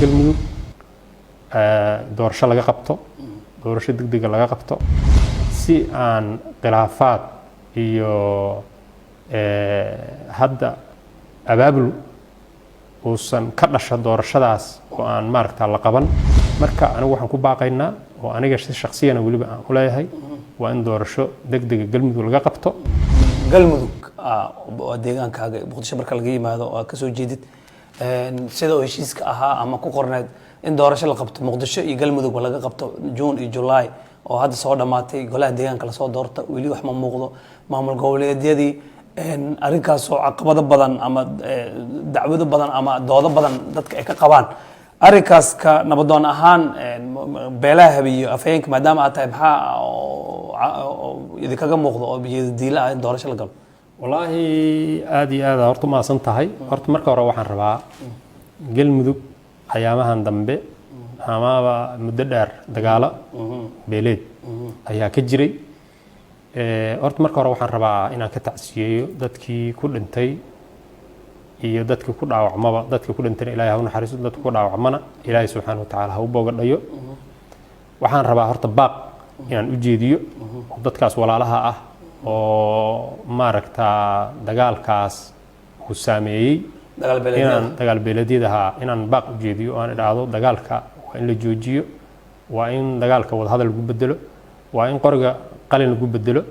Galmudug doorasho laga qabto, doorasho degdega laga qabto, si aan khilaafaad iyo hadda abaabul uusan ka dhasho doorashadaas oo aan maaragta la qaban. Marka anigu waxaan ku baaqaynaa, oo aniga si shaksiyana weliba aan u leeyahay, waa in doorasho degdega Galmudug laga qabto. Galmudug waa deegaankaaga, Muqdisho marka laga yimaado oo aad kasoo jeedid. Sida oo heshiiska ahaa ama ku qorneed in doorasho la qabto Muqdisho iyo Galmudugba laga qabto June iyo July oo hadda soo dhammaatay, golaha deegaanka lasoo doorta, weli wax ma muuqdo. Maamul goboleedyadii arrinkaasoo caqabado badan ama dacwado badan ama doodo badan dadka ay ka qabaan arrinkaas, ka nabadoon ahaan beelaha Habiyo afhayeenka maadaama aad tahay, maxaa oo idinkaga muuqdo oo diila ah in doorasho la galo? Wallaahi, aada iyo aada horta umahadsan tahay. Horta marka hore waxaan rabaa, Galmudug ayaamahan dambe amaba muddo dheer dagaalo beeleed ayaa ka jiray. Horta marka hore waxaan rabaa inaan ka tacsiyeeyo dadkii ku dhintay iyo dadkii ku dhaawacmaba. Dadkii ku dhintayna Ilaahay ha u naxariisto, dadkii ku dhaawacmana Ilaahay subxaana watacaala ha u boogadhayo. Waxaan rabaa horta baaq inaan u jeediyo dadkaas walaalaha ah oo maaragtaa dagaalkaas uu saameeyey, inaan dagaal beeleedyadaha inaan baaq u jeediyo oo aan idhaahdo: dagaalka waa in la joojiyo, waa in dagaalka wadahadal lagu bedelo, waa in qoriga qalin lagu bedelo.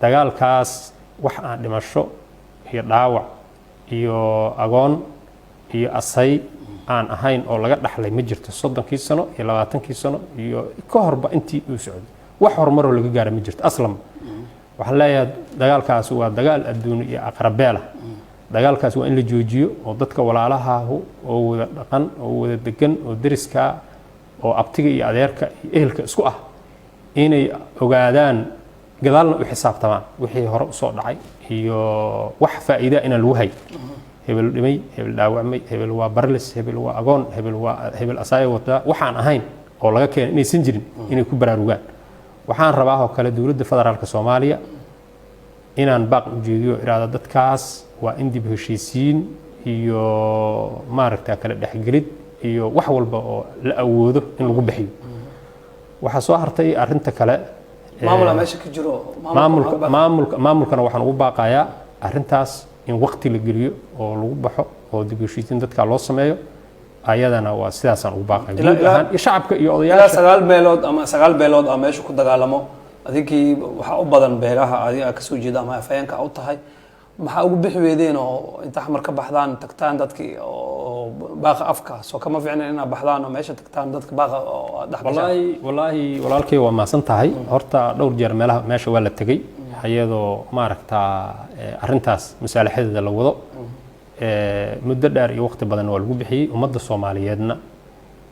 Dagaalkaas wax aan dhimasho iyo dhaawac iyo agoon iyo asay aan ahayn oo laga dhaxlay ma jirto. 30kii sano iyo 20kii sano iyo ka horba intii uu socday, wax horumaroo laga gaara ma jirto aslan. Waxaan leeyahay, dagaalkaas waa dagaal adduun iyo aqrabeela. Dagaalkaas waa in la joojiyo oo dadka walaalahaahu oo wada dhaqan oo wada degan oo deriskaa oo abtiga iyo adeerka iyo ehelka isku ah inay ogaadaan, gadaalna u xisaabtamaan wixii hore usoo dhacay iyo wax faa'iida inaan lagu hay. Hebel dhimay, hebel dhaawacmay, hebel waa barlis, hebel waa agoon, hebel waa hebel asaaya wadaa, waxaan ahayn oo laga keenay inaysan jirin, inay ku baraarugaan. Waxaan rabaa oo kale dowladda federaalka Soomaaliya inaan baaq u jeediyo, iraada dadkaas waa in dib heshiisiin iyo maaragta kala dhexgelid iyo wax walba oo la awoodo in lagu bixiyo. Waxaa soo hartay arrinta kale. Maamula meesha ka jiro. Maamulkana waxaan ugu baaqayaa arrintaas in waqti la geliyo oo lagu baxo oo dib heshiisiin dadka loo sameeyo. Ayadana waa sidaasaan ugu baaqaya guud ahaan iyo shacabka iyo ilaa odayaasha. 9 meelood ama 9 beelood aa meesha ku dagaalamo. Adinkii waxaa u badan beelaha adiga kasoo jeeda ama afhayeenka u tahay, maxaa ugu bixi weydeen oo inta Xamar ka baxdaan tagtaan dadkii oo baaqa afka soo kama fiicna inaad baxdaan oo meesha tagtaan dadka baaqa oo aad dhex gashaan? Wallaahi walaalkay, waa mahadsan tahay. Horta dhowr jeer meelaha meesha waa la tegey iyadoo maaragtaa arrintaas masaalaxadeeda la wado. Muddo dheer iyo waqti badan waa lagu bixiyey. Ummadda Soomaaliyeedna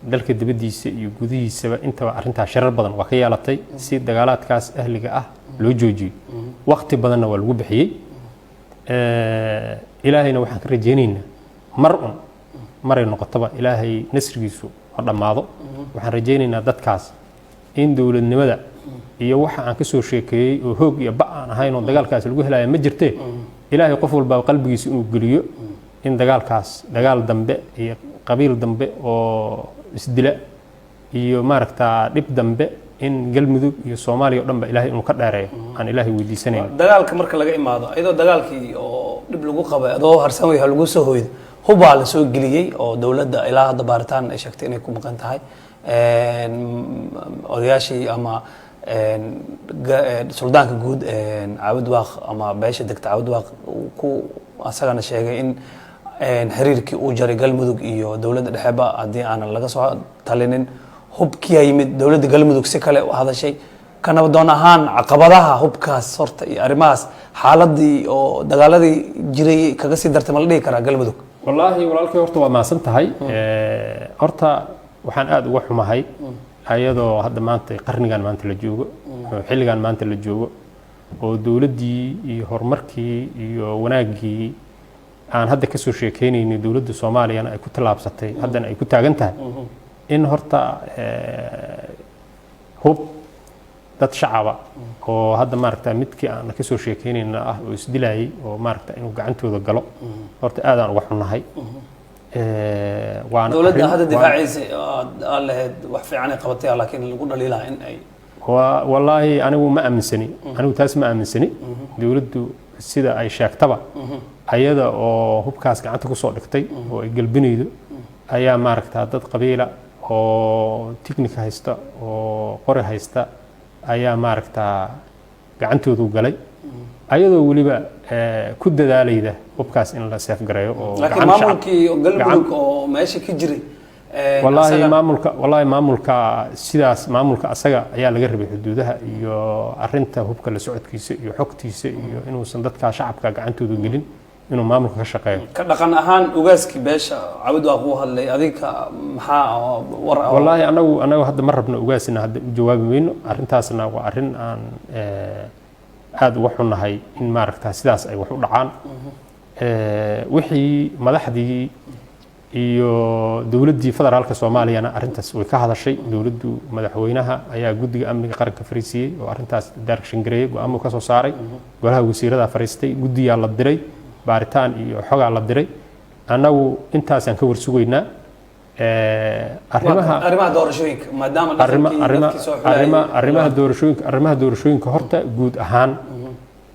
dalka dibaddiisa iyo gudihiisaba intaba arrintaas shirar badan waa ka yeelatay si dagaalaadkaas ahliga ah loo joojiyo. Waqti badanna waa lagu bixiyey. Ilaahayna waxaan ka rajaynaynaa mar un maray noqotaba Ilaahay nasrigiisu ha dhammaado. Waxaan rajaynaynaa dadkaas in dowladnimada iyo waxa aan ka soo sheekeeyey oo hoog iyo ba aan ahayn oo dagaalkaas lagu helaya ma jirtee, Ilaahay qof walba qalbigiisa inuu geliyo in dagaalkaas dagaal dambe iyo qabiil dambe oo isdila iyo maaragtaa dhib dambe in Galmudug iyo Soomaaliya o dhan ba Ilaahay inuu ka dheereeyo aan Ilaahay weydiisanayno. Dagaalka marka laga imaado, iyadoo dagaalkii oo dhib lagu qabay adoo harsan way lagu soo hoydo, hubaa la soo geliyey oo dowladda ilaa hadda baaritaan ay sheegtay inay ku maqan tahay. Odayaashii ama suldaanka guud Caabud Waaq ama beesha degta Caabud Waaq ku asagana sheegay in xiriirkii uu jaray Galmudug iyo dowladda dhexeba haddii aanan laga soo talinin. Hubkiyaa yimid, dowladda Galmudug si kale u hadashay. Ka nabadoon ahaan, caqabadaha hubkaas horta iyo arrimahaas xaaladii oo dagaaladii jiray kaga sii dartay ma la dhihi karaa Galmudug? Wallaahi walaalkay, horta waa mahadsan tahay. Horta waxaan aada uga xumahay ayadoo hadda maanta qarnigan maanta la joogo oo xilligan maanta la joogo oo dowladdii iyo horumarkii iyo wanaaggii aan hadda kasoo sheekeynaynay dowladda Soomaaliyana ay ku tallaabsatay, haddana ay ku taagan tahay, in horta hub dad shacaba oo hadda maaragta midkii aan kasoo sheekeynayna ah oo isdilayay oo maaragta inuu gacantooda galo, horta aadaan uga xunnahay. Waana Dowladda hadda difaacaysay aad lahayd wax fiican ay qabatay, laakiin lagu dhaliilaa in ay Wallaahi anigu ma aaminsani, anigu taas ma aaminsani. Dowladdu sida ay sheegtaba, ayada oo hubkaas gacanta kusoo dhigtay oo ay gelbinaydo ayaa maaragtaa dad qabiila oo tiknika haysta oo qori haysta ayaa maaragtaa gacantoodu galay, ayadoo weliba ku dadaalayda hubkaas in la seefgareeyo oo Laakiin gacan shacab maamulkii Galmudug oo meesha ka jiray Wallaahi maamulka, wallaahi maamulka sidaas, maamulka asaga ayaa laga rabay xuduudaha iyo arinta hubka la socodkiisa iyo xogtiisa iyo inuusan dadka shacabka gacantooda gelin, inuu maamulka ka shaqeeyo. Ka dhaqan ahaan ugaaskii beesha Cabud waa kuu hadlay, adinka maxaa war Wallaahi anagu hadda ma rabno ugaasina, hadda u jawaabi mayno arrintaasna. Waa arrin aan aada uga xunnahay in maaragta sidaas ay wax u dhacaan. Wixii madaxdii iyo dowladdii federaalka Soomaaliyana arrintaas way ka hadashay dowladdu. Madaxweynaha ayaa Guddiga Amniga Qaranka fariisiiyey oo arrintaas direction gareeyey, go-aamo ka soo saaray. Golaha wasiirada fariistay, guddiyaa la diray, baaritaan iyo xogaa la diray. Annagu intaasaan ka warsugaynaa. Arrimaha Arrimaha doorashooyinka, maadaama arrima dhaqankii arrima dadkii soo xulayay arrimaha doorashooyinka horta guud ahaan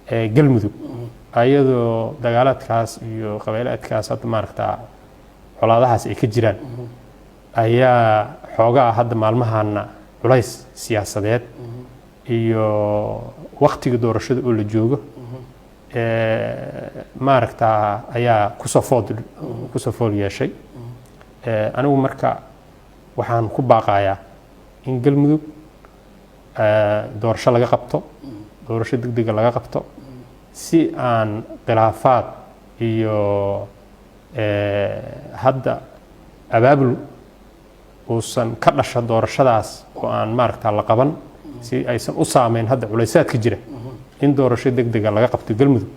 ee Galmudug, ayadoo dagaalaadkaas iyo qabiilaadkaas hadda maaragtaa colaadahaas ay ka jiraan, ayaa xoogaa hadda maalmahana culays siyaasadeed iyo waktiga doorashada oo la joogo maaragtaa ayaa kusoo fool yeeshay. Anigu marka waxaan ku baaqayaa in Galmudug doorasho laga qabto, doorasho degdega laga qabto, si aan khilaafaad iyo hadda abaabul uusan ka dhasha doorashadaas oo aan maaragta la qaban, si aysan u saameyn hadda culaysaadka jira, in doorasho degdega laga qabto Galmudug.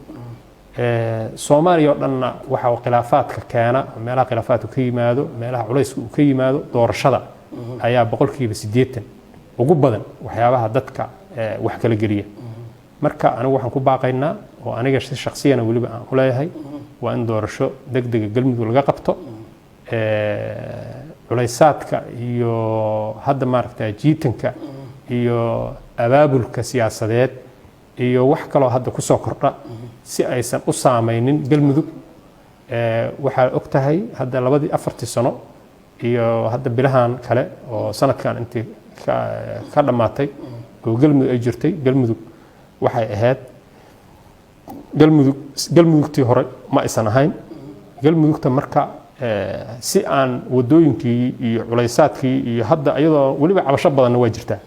Soomaaliya oo dhanna waxa uu khilaafaadka keena oo meelaha khilaafaadku ka yimaado, meelaha culaysku uu ka yimaado, doorashada ayaa 80% ugu badan waxyaabaha dadka wax kala geliya. Marka anigu waxaan ku baaqaynaa, oo aniga si shaksiyana weliba aan u leeyahay, waa in doorasho degdega Galmudug laga qabto. Culaysaadka iyo hadda maaragta jiitanka iyo abaabulka siyaasadeed iyo wax kaloo hadda kusoo kordha si aysan u saameynin Galmudug. Waxaa og tahay hadda labadii afartii sano iyo hadda bilahan kale oo sanadkan intii ka dhammaatay oo Galmudug ay jirtay, Galmudug waxay ahayd Galmudug Galmudugtii hore ma aysan ahayn Galmudugta. Marka si aan wadooyinkii iyo culaysaadkii iyo hadda iyadoo weliba cabasho badanna waa jirtaa,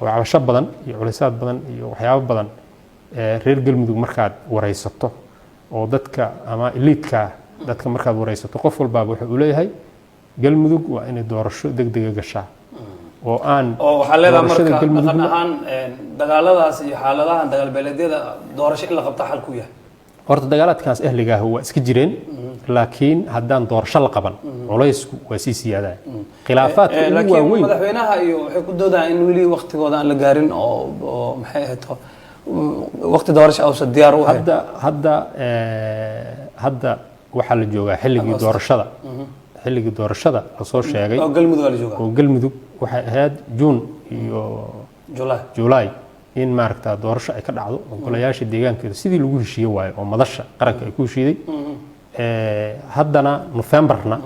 oo cabasho badan iyo culaysaad badan iyo waxyaabo badan reer Galmudug markaad waraysato oo dadka ama eliitka dadka markaad waraysato, qof walbaaba wuxuu u leeyahay Galmudug waa inay doorasho degdega gashaa oo aan Oo waxaa leedahay doorashada marka dhaqan Galmudugna ahaan dagaaladaas iyo xaaladahan dagaalbeeleedyada doorasho in la qabta xal ku yahay. Horta dagaalaadkaas ehliga ah waa iska jireen, laakiin haddaan doorasho la qaban culaysku waa sii siyaadaya, khilaafaadka ugu Laakiin waaweyn. Madaxweynaha iyo waxay ku doodayaan in weli waqtigooda aan la gaarin oo maxay ahayd waqti doorasho ausan diyaar u ahayn. Hadda waxaa la joogaa xilligii Agosto. doorashada, xilligii doorashada lasoo sheegay. Oo Galmudug waa la joogaa. Oo Galmudug waxay ahayd Juun iyo July. July in maaragta doorasho ay ka dhacdo oo golayaasha deegaankeeda sidii lagu heshiiye waayo oo Madasha Qaranka ay ku heshiiday. Haddana Novemberna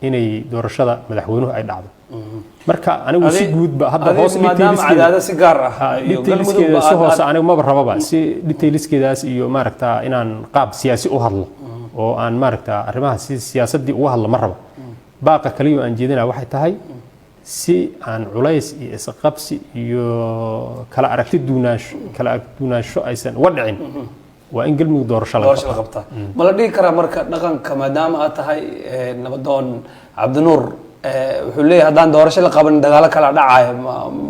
inay doorashada madaxweynuhu ay dhacdo. Marka anigu si guudba hadda hoos Maadaama detailskeeda Cadaado si gaar ah iyo detailskeeda Galmudug si hoose anigu maba rababa si detailskeedaas iyo maaragta inaan qaab siyaasi u hadlo oo aan maaragta arrimaha si siyaasaddii uga hadlo ma rabo. Baaqa kaliya oo aan jeedinaa waxay tahay si aan culays iyo isqabsi iyo kala aragti duunaansho aysan uga dhicin, waa in Galmudug doorasho laga Doorasho la qabto. Qabtaa ma la dhihi karaa marka dhaqanka, maadaama aad tahay nabadoon Cabdinuur, wuxuu leeyahay haddaan doorasho la qaban dagaalo kala dhacaya,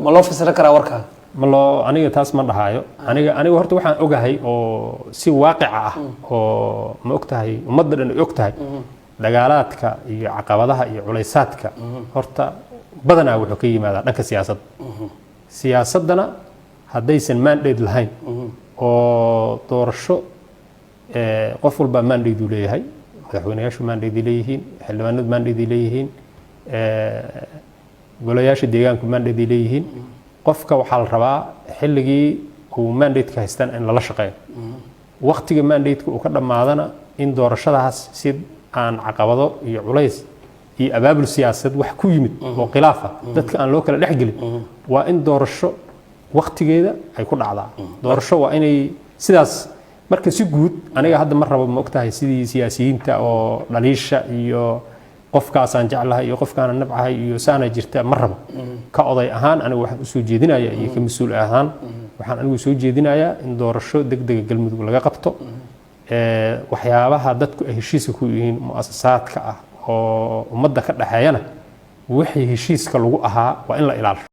ma loo fasirin karaa warkaaga? Ma loo, aniga taas ma dhahaayo. Aniga horta waxaan ogahay oo si waaqica ah oo ma og tahay ummadda dhan ay og tahay, dagaalaadka iyo caqabadaha iyo culaysaadka horta badanaa wuxuu ka yimaadaa dhanka siyaasadda. Siyaasaddana haddaysan mandate lahayn oo doorasho, qof walbaa mandate uu leeyahay. Madaxweynayaashu mandate leeyihiin, xildhibaanadu mandate leeyihiin, golayaasha deegaanku mandate leeyihiin. Qofka waxaa la rabaa xilligii uu mandate-ka haystaan in lala shaqeeyo, waqtiga mandate-ka uu ka dhammaadana in doorashadaas si aan caqabado iyo culays iyo abaabul siyaasadeed wax ku yimid oo khilaaf ah dadka aan loo kala dhexgelin, waa in doorasho waqtigeeda ay ku dhacdaa. Doorasho waa inay sidaas. Marka si guud aniga hadda ma rabo, ma ogtahay, sidii siyaasiyiinta oo dhaliisha iyo qofkaasaan jeclahay iyo qofkaana nabcahay iyo saana jirta ma rabo. Ka oday ahaan anigu waxaan usoo jeedinayaa iyo ka mas-uul ahaan waxaan anigu soo jeedinayaa in doorasho degdega Galmudug laga qabto. Waxyaabaha dadku ay heshiiska ku yihiin, mu'asasaadka ah oo ummadda ka dhexeeyana, wixii heshiiska lagu ahaa waa in la ilaalisho.